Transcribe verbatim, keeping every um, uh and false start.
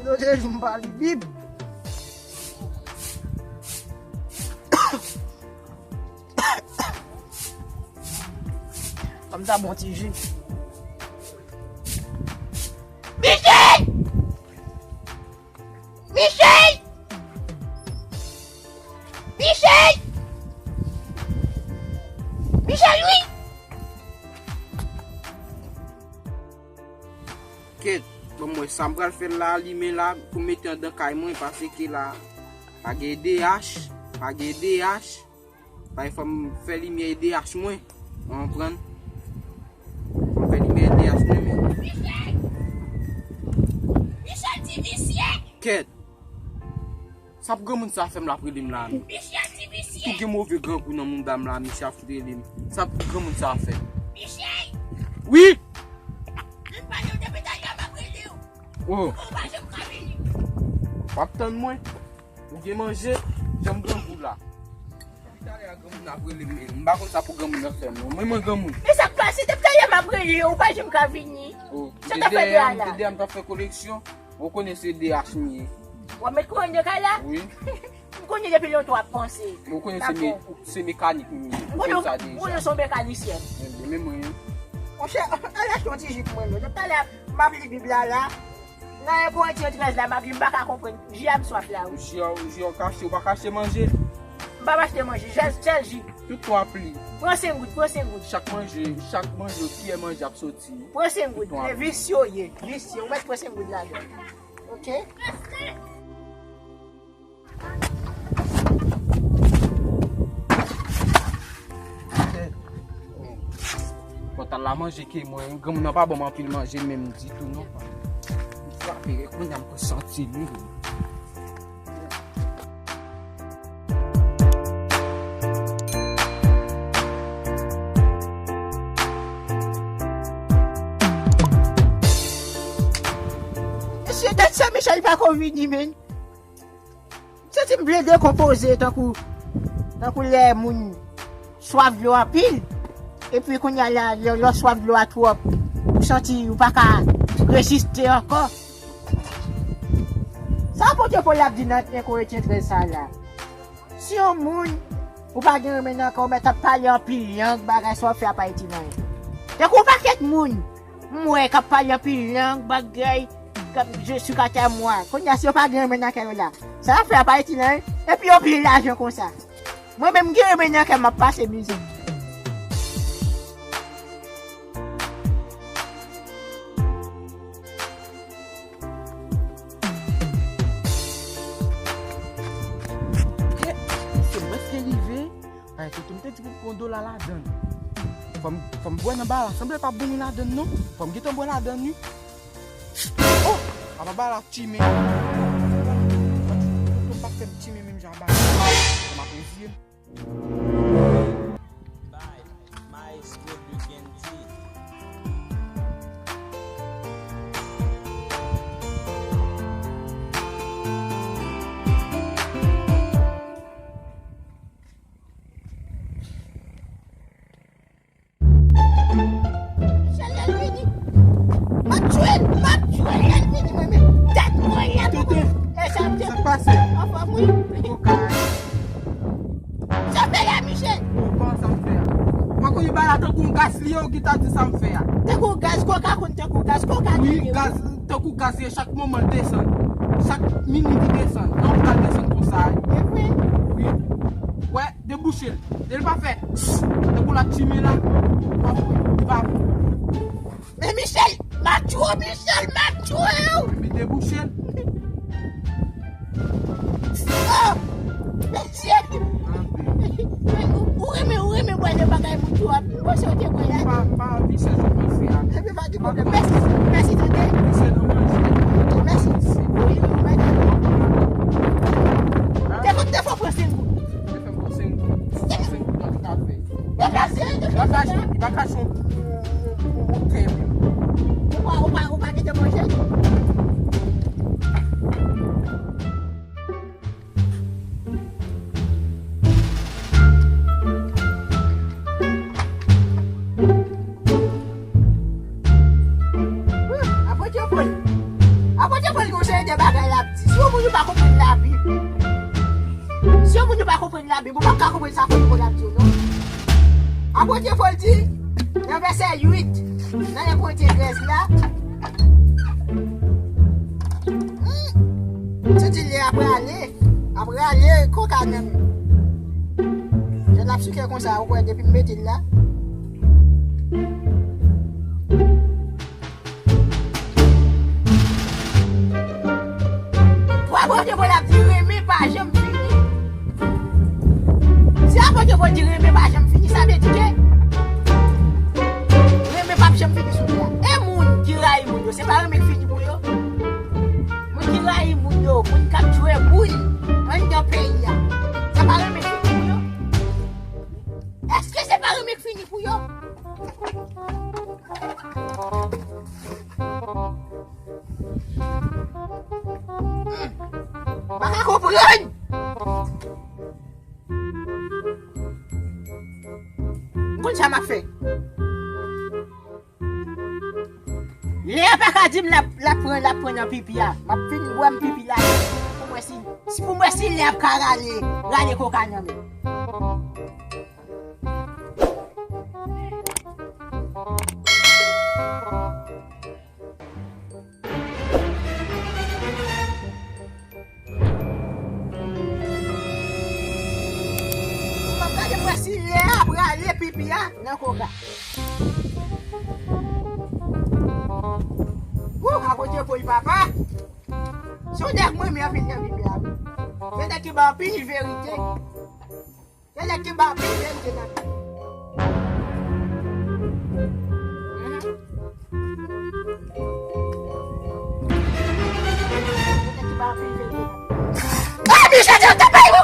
Lòt jou m pa li Bib. Kòm sa bon ti ji. Michel! Michel! Michel! Michel, wi! Kèt, ban m wè sa m pral fè la, limen la, pou m mete anndan kay mwen, paske la, pa gen D H, pa gen D H. Bay fò m fè limyè E D H mwen. Ou konprann? Fò m fè limyè E D H mwen, men. Michel! Michel ti visye! Kèt! Sa pou granmoun sa fè m l ap rele m la, men? Michel ti visye! Tou gen move grangou nan mouda m la, misye ap fout rele m. Sa pou granmoun sa fè? Michel! Wi! Vin pale w depi talè a m ap rele w. Oh! Ou pa janm ka vini. W ap tann mwen? Ou gen manje, janm grangou la. Depi talè a granmoun ap rele m, men m pa konn sa pou granmoun nan fè m, non. Mwen, mwen granmoun. Men sa k pase? Depi talè a m ap rele w, ou pa janm ka vini. Oh, sa w t ap fè deyò a la? M te deyò, m t ap fè koleksyon. Ou konnen se D H m ye. W ap met kouran nan kay la? Wi. M konnen depi lontan w ap panse. Ou konnen se me-, se mekanik m ye. M konnen, m konnen se yon mekanisyen. Ebyen, men mwen. Monchè, al achte yon ti ji pou mwen, non. Depi talè a m ap li Bib la, la. Nan en Korentyen trèz la, m ap li, m pa ka konprann. Ji a m swaf la, wi. Ji a, ji a w ka achte, ou pa ka achte manje? M p ap achte manje, sèl, sèl ji. Tout twa pli. Pran senk goud, pran senk goud. Chak manje, chak manje, kiyè manje ap soti. Pran senk goud, men visye w ye, visye. Ou mèt pran senk goud ladan. Oke? Pòtal la manje ke mwen, granmoun nan pa ban m anpil manje menm ditou non. M frape, kounye a m santi li. Mesye, dat sa Michel pa ko vini, men. M santi m vle dekonpoze tankou, tankou lè moun swaf dlo anpil. Epi kounye a la, lè, lè w swaf dlo a twòp, ou santi ou pa ka reziste ankò. Sa apot Pòl ap di nan en Korentyen trèz sa la? Si yon moun, ou pa gen renmen nan kè w, mèt ap pale anpil lang, bagay sa w ap fè a pa itil anyen. Tankou yon pakèt moun, m wè k ap pale anpil lang, bagay, k ap je sou katè mwa. Kounye a, si yo pa gen renmen nan kè yo la, sa y ap fè a pa itil anyen. Epi yo pil lajan konsa. Mwen menm, m gen renmen nan kè m, m ap pase mizè. He, se mwen ki rive. Ay, toto, m te di pou m pran dola ladann. Fò m, fò m bwè nan bala. Sanble pa bon wi ladann, non. Fò m gentan bwè ladann, wi. Oh! Apa bala ap timen. Toto pa fè m timen menm jan bala. Fò m ap reziye m. By Maestro Dukendy. Michel, lè l vini, m ap tchwe l, m ap tchwe l, lè l vini, mwen menm. Tèt mwen la. Toto, e sa m te sa k pase? Anfòm, wi. Koka. Sa fè la, Michel? Bon, kòman sa m fè a? Mwen konnen bagay la tankou yon gaz li ye, ou gentan di sa m fè a. Tankou gaz, koka konn tankou gaz, koka li ye. Wi, gaz, tankou gaz li ye, chak moman l desann. Chak minit li desann. Nan ou pral desann konsa, wi. E vre? Wi. Wè, debouche l. Lè l pa fè, tankou l ap timen la, w ap wè, li pa vre. Men Michel, m ap tchwe w, Michel, m ap tchwe w. Men debouche l. Oh! Mesye! Men ou, ou renmen, ou renmen bwè de bagay moun twòp. M panse w te bwè la. M pa, m pa anvi chèche panse a. Ebyen, pa gen pwoblèm. Mèsi, mèsi, tande. Mèsi. Wi, wi, wi, mèsi. Te fò, te fò pran senk goud. Te fè m pran senk goud. Senk goud nan kafe. Li pa ka, li pa ka, li pa ka chon pou, pou, pou, pou tè menm. Ou pa, ou pa, ou pa kite manje? Apotye Pòl. Apotye Pòl gen yon seri de bagay l ap di. Si yon moun yo pa konprann Labib, si yon moun yo pa konprann Labib, ou p ap ka konprann sa Apotye Pòl ap di yo, non. Apotye Pòl di, nan vèsè uit, nan en Korentyen trèz la, hmm, se di lè ap prale, ap prale koka nan men. Jan l ap sikè konsa, ou kwè depi m mete l la. Pou Apotye Pòl ap di renmen pa janm fini. Si Apotye Pòl di renmen pa janm fini, sa vle di ke renmen p ap janm fini sou tè a. E moun ki rayi moun yo, se pa renmen k fini pou yo? Moun ki rayi moun yo, moun k ap tchwe moun anndan peyi a, se pa renmen k fini pou yo? Èske se pa renmen k fini pou yo? M pa ka konprann! M konn sa m ap fè. Lè a pa ka di m l ap, l ap pran, l ap pran nan pipi a. M ap fin bwè m pipi la. Pou m wè si, si pou m wè si lè ap ka rale, rale koka nan men. M ap gade m wè si lè a prale pipi a nan koka. Wouh, Apotye Pòl papa. Se yon nèg mwen renmen anpil nan Bib la, wi. Se nèg ki ba anpil verite. Gen nèg ki ba anpil verite nan Bib. Mhm. Gen nèg ki ba anpil verite nan Bib. Ah, Michel, yo te peye